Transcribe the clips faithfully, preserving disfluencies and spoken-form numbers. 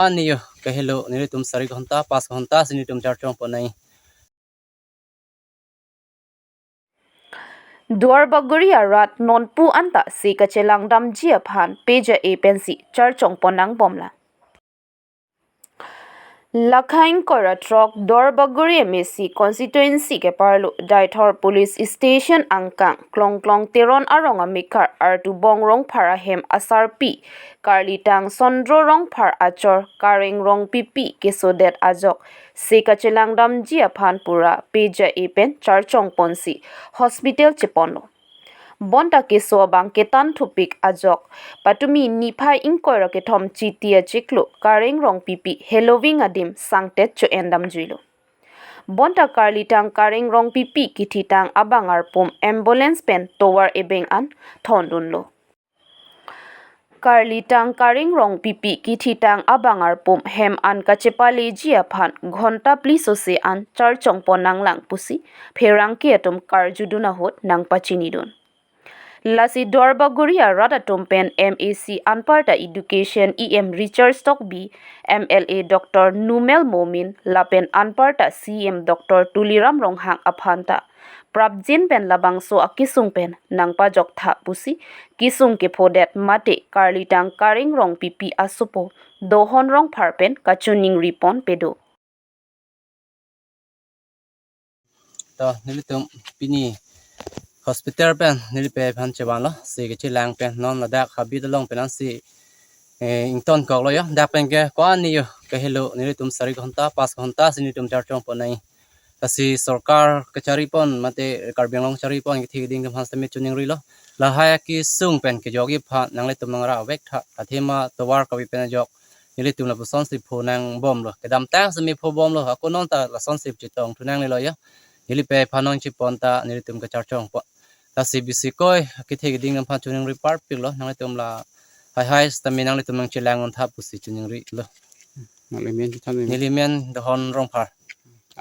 Ani yo, kahelo, nelitum sari ghonta, pas ghonta si nelitum charchong pon nang. Duarbagori arat nonpu anta se kachelang damji aphan peja e pensi charchong pon nang bomlang. Lakhaing kora throk Duarbagori M A C constituency keparlo Deithor Police Station angkang Klongklong Teron arong amekar Artubong Rongphar ahem asarpi Karlitang Sondro Rongphar achor Kareng Rongpipi kesodet ajok se kachelang damji aphan pura peja e pen charchong ponsi hospital cheponlo. Bonta keso abang ketan thupik ajok patumi niphai ingkoi ra kethom Chiti achiklo Kareng Rongpipi heloving adim sangtet cho-en damjuilo. Bonta Karlitang Kareng Rongpipi kithitang abang arpum ambulance pen tovar ebeng an thondunlo. Karlitang Kareng Rongpipi kithitang abang arpum hem an kachepaleji aphan ghonta phli sose an charchong pon nanglang pusi pherangke atum karjudun ahut nangpachinidun. Lasi Duarbagori arat atum pen M A C anparta Education E M Richard Tokbi, M L A Doctor Numel Momin, lapen anparta C M Doctor Tuliram Ronghang aphanta prapjin pen labangso akesung pen nangpajok tha pusi kesung kephodet mate Karlitang Kareng Rongpipi asopo Dohon Rongphar pen kachiningri pon pedo. To nelitum pini hospital pen nelipei aphan chevanlo, se kachelang pen non ladak habit along pen ansi eh, ington koklo yo, dak pen ke ko-an ni yo, kahelo, nelitum sari ghonta, pas ghonta si nelitum charchong pon nang. Lasi sorkar kachari pon mate Karbi Anglong chari pon kethe keding atum aphan sitame chiningrilo. Lahai akesung pen kejokji aphan nanglitum nangra vek tha, athema tovar kave pen ajok nelitum lapusonsi pho nang bomlo. Kedamtang sitame pho bomlo, ako non ta lasonsi chetong thu nanglelo yo. Nelipei aphan non chepon ta nelitum kacharchong pon. Lasi bisi koi kethe keding atum aphan chiningri parpiklo, nanglitum lahai hai sitame nanglitum nangchelang un tha pusi chiningrilo. Nangli men chethan neli. Neli men Dohon Rongphar.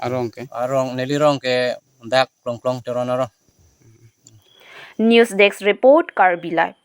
Arong ke? Arong, neli rong ke dak Klongklong Teron arong. News Desk Report, Karbi Live.